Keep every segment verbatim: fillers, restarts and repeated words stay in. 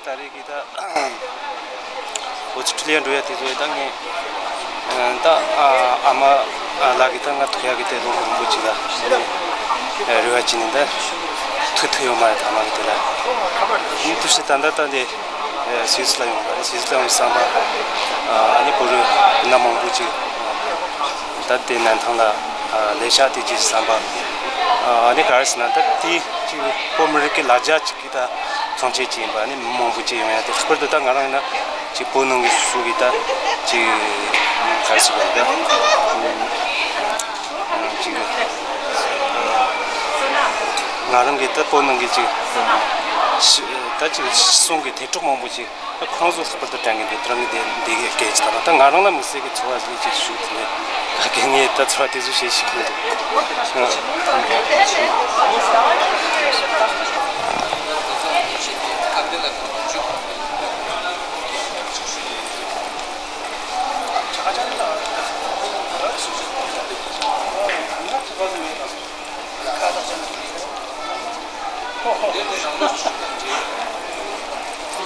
ད་རེས་ཀྱི་ད་ཨོ་སི་ཀྲི་ལི་ཡ་འགྲོ་ཡ་དེ་ཚོ་ཡི་ད་ངས་ད་ཨ་མ་ལགས་ཀྱི་ད་ང་ཐུག་ཡ་གི་དེ་ལོ་མང་པོ་ཅིག་ལ་རེ་བ་བྱས་ནས་ད་ཐུག་ཐུབ་ཡོད་མ་རེད། ཐ་མ་གི་དེ་ལ་ཡིན་དུས་ད་ད་ད་འདི་སུད་སི་ལ་ཡོང་བ་རེད། སུད་སི་ལ་ཡོང་བསམ་པ་ཨ་ནི་བོད་རིགས་ན་མང་པོ་ཅིག་ད་དེ་གནས་སྟངས་ལ་ལས་ཤག་དེ་ཅིག་བསམ་པ་ཨ་ནི་ག་རེ་ཟེར་ན་ད་དེ་ཅིག་བོད་མི་རིགས་ཀྱི་ལ་རྒྱ་ཅིག་གི་ད་མཚོན་བྱེད་ཅིག་ཡིན་པ་ནི་མི་མང་པོ་ཅིག་ཡོང་ཡ་དེ། ལྷག་པར་དུ་ད་ང་རང་ཡིན་ན་ཅིག་བོད་ནང་གི་སུ་གི་ད་ཅིག་ག་རེ་ཟེར་དགོས་རེད། ད་ཅིག་ང་རང་གི་ད་བོད་ནང་གི་ཅིག་ད་ཅིག་གསུང་གི་དེ་གྲོགས་མང་པོ་ཅིག་ད་ཁོང་ཚོ་ལྷག་པར་དུ་དྲན་གི་འདུག་དྲན་གི་འདི་འདི་གི་སྐད་ཆ་ད་ད་ང་རང་ལ་མི་སྲིད་གི་ཚོར་བ་ཞིག་ཅིག་ཞུགས་ཐུབ་ནས་ད་གི་ངས་ད་ཚོར་བ་དེ་ཚོ་བཤད་ཤེས་ཀྱི་མི་འདུག་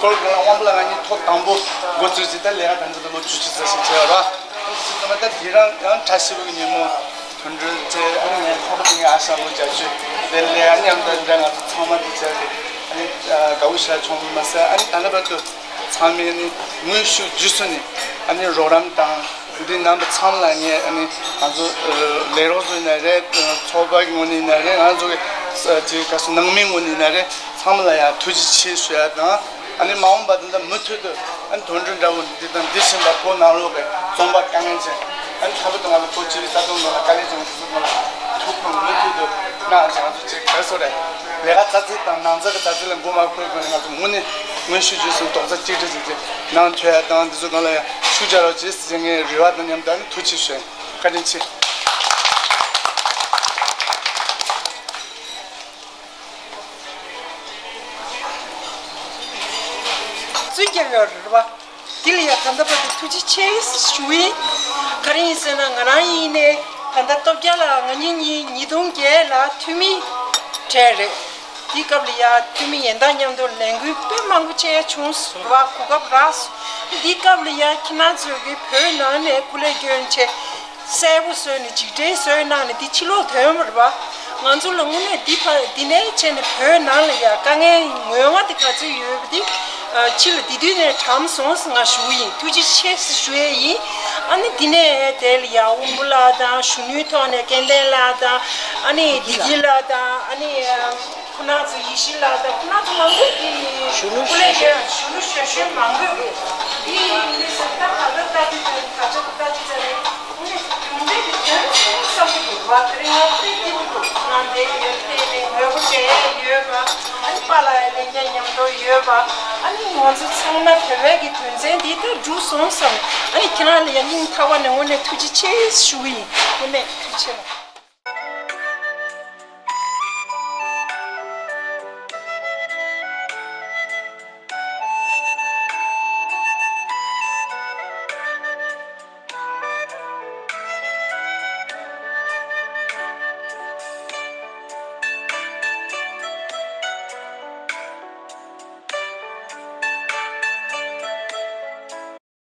ཁོ་གི་དབང་པོ་ལ་ང་གཉིས་ཐོག་དང་པོ་འགོ་ཚུགས་ཟིན་ད་ལས་ཀ་དང་འདི་ལོ་བཅུ་གཅིག་ཙམ་ཞིག་བྱས་པ་ར། ཚང་མ་ད་དེ་རང་ཡང་བཀྲ་ཤིས་པའི་ཉིན་མོ་དོན་གྲུབ་ཚེ་ཨ་ནི་ངའི་ཕ་བུ་དེ་ངའི་ཨ་ཞང་ལོ་བརྒྱད་ཅུ་དེ་ལས་ཨ་ནི་ཡང་ད་འདྲ་ང་ཚོ་ཚང་མ་དེ་བྱས་ཏེ་ཨ་ནི་དགའ་བོ་ཞེ་དྲག་བྱུང་མ་ཟད། ཨ་ནི་ད་ལྟ་བར་དུ་ཚང་མས་ནི་དངོས་ཤུགས་བརྒྱུད་གསུམ་ནས་ཨ་ནི་རོགས་རམ་དང་འདི་རྣམ་པ་ཚང་མ་ལ་ངས་ཨ་ནི་ང་ཚོ་ལས་རོགས་ཚོ་ཡིན་ན་རེད། ཚོགས་པ་གི་ངོས་ནས་ཡིན་ན་རེད། ང་ཚོ་གི་ཅིག་ག་སོ་ནང་མིའི་ངོས་ནས་ཡིན་ན་རེད། ཚང་མ་ལ་ཡང་ཐུགས་རྗེ་ཆེ་ཞུ་ཡ་དང་། ཨ་ནི་མ་འོངས་པ་དེ་འདྲ་མུ་མཐུད་དུ་ཨ་ནི་དོན་གྲུབ་འདྲ་བོ་འདི་དང་འདི་བཞིན་པ་བོད་ནང་ལོགས་ཀྱི་རྩོམ་པ་དཀའ་ངལ་ཅན་ཨ་ནི་ཁྱད་པར་དུ་ང་ཚོ་བོད་སྤྱི་པའི་རྩ་དོན་ནང་ལ་དཀའ་ལས་བྱུང་བ་དེ་ཚོ་ནང་ལ་ཐུགས་ཁུར་མུ་མཐུད་དུ་གནང་བྱས། ང་ཚོ་ཅིག་ག་རེ་ཟེར་དགོས་རེད། ལས་ཀ་མཛའ་བརྩེ་དང་ནང་འཛུལ་གྱི་མཛའ་བརྩེ་ལ་མགོ་མ་འཁོར་གོང་ནས་ང་ཚོ་དངོས་གནས་དངོས་ཤུགས་བརྒྱུད་གསུམ་རྡོག་རྩ་གཅིག་སྒྲིལ་བྱས་ཏེ་གནང་ཐུབ་ཡ་དང་འདི་ཚོ་སྒང་ལ་ཡང་ཤུགས་རྒྱག་རོགས་བྱེད་ཟེར་ངས་རེ་བ་དང་མཉམ་དུ་ཨ་ནི་ཐུགས་རྗེ་ཆེ་ཞུ་ཡ་ཡིན། བཀའ་དྲིན་ཆེ། ཚུལ་རྒྱག་ཡོད་རེད་བ། དེ་ལ་ཡ་ད་ལྟ་བར་དུ་ཐུགས་རྗེ་ཆེ་ཞུ་ཡིན། ག་རེ་ཡིན་ཟེར་ན་ང་རང་ཡིན་ནས་ད་ལྟ་སྟོབས་རྒྱལ་ལགས་ང་གཉིས་གཉིས་ཉིས་སྟོང་བརྒྱད་ལ་འཐུས་མི་གྲས་རེད། དེའི་སྐབས་ལ་ཡ་འཐུས་མི་ཡན་དག་མཉམ་དུ་ལས་འགུལ་དཔེ་མང་པོ་བྱས་བྱུང་ཟེར་བ་གོ་སྐབས་རག་སོང་། འདིའི་སྐབས་ལ་ཡ་ཁྱེད་རང་ཚོས་ཀྱི་བོད་ནང་ནས་སྐུ་ལས་བསྐྱོན་བྱས། གསལ་པོ་བཟོས་ནས་འཇིགས་བྲལ་བཟོས་གནང་ནས་འདི་ཕྱི་ལོགས་ཐོན་པ་རེད་པ། ང་ཚོ་ལ་དངོས་གནས་འདི་ཕ་འདི་ནས་བྱས་ནས་བོད་ནང་ལ་ཡ་དཀའ་ངལ་ངོ་མ་དེ་ག་ཚོད་ཡོད་པ་འདི་ཕྱི་ལ་འདི་དུས་ནས་དྲངས་སོང་ཟེར་ང་ཞུ་གི་ཡིན། ཐུགས་རྗེ་ཆེ་ཟེར་ཞུ་ཡས་ཡིན། ཨ་ནི་འདི་ནས་དེ་ལ་ཡ་དབང་པོ་ལགས་དང་གཞོན་ནུའི་ཐོག་ནས་སྐལ་ལྡན་ལགས་དང་ཨ་ནི་བདེ་སྐྱིད་ལགས་དང་ཨ་ནི། ཁོ་ན་ཚོ་ཡེ་ཤེས་ལགས་དང་ཁོ་ན་ཚོ་མང་པོ་གི་གཞོན་ནུ་སྐུ་ལས་གཞོན་གཞོན་ནུ་གཞོན་གཞོན་མང་པོས་འདི་ཡིན་ནི་ཟེར་ད་ག་ད་ལྟ་དེ་དོན་ད་ཆ་ད་ལྟ་དེ་ཚ་རེད། ཁོང་ནས་གྲུབ་འབྲས་དེ་དོན་གསུམ་བསམ་གི་འདུག་བ། དེ་རིང་ང་དཔེ་སྐྱིད་པོ་འདུག་ང་འདི་ཡོད་དེ་ནས་མོས་པོ་བྱས་ཡོད་པ། ཨ་ནི་པཱ་ལགས་ལྷན་རྒྱས་མཉམ་དུ་ཡོད་པ། ཨ་ནི་ང་ཚོ་ཚང་མ་དེ་བས་ཀྱི་དོན་ཚན་འདི་ད་འགྲུབ་སོང་བསམ། ཨ་ནི་ཁྱེད་རང་ལ་ཡང་སྙིང་ཐག་པ་ནས་དངོས་གནས་ཐུགས་རྗེ་ཆེ་ཞུ་གི་ཡིན། དངོས་གནས་ཐུགས་རྗེ་ཆེ་ལ།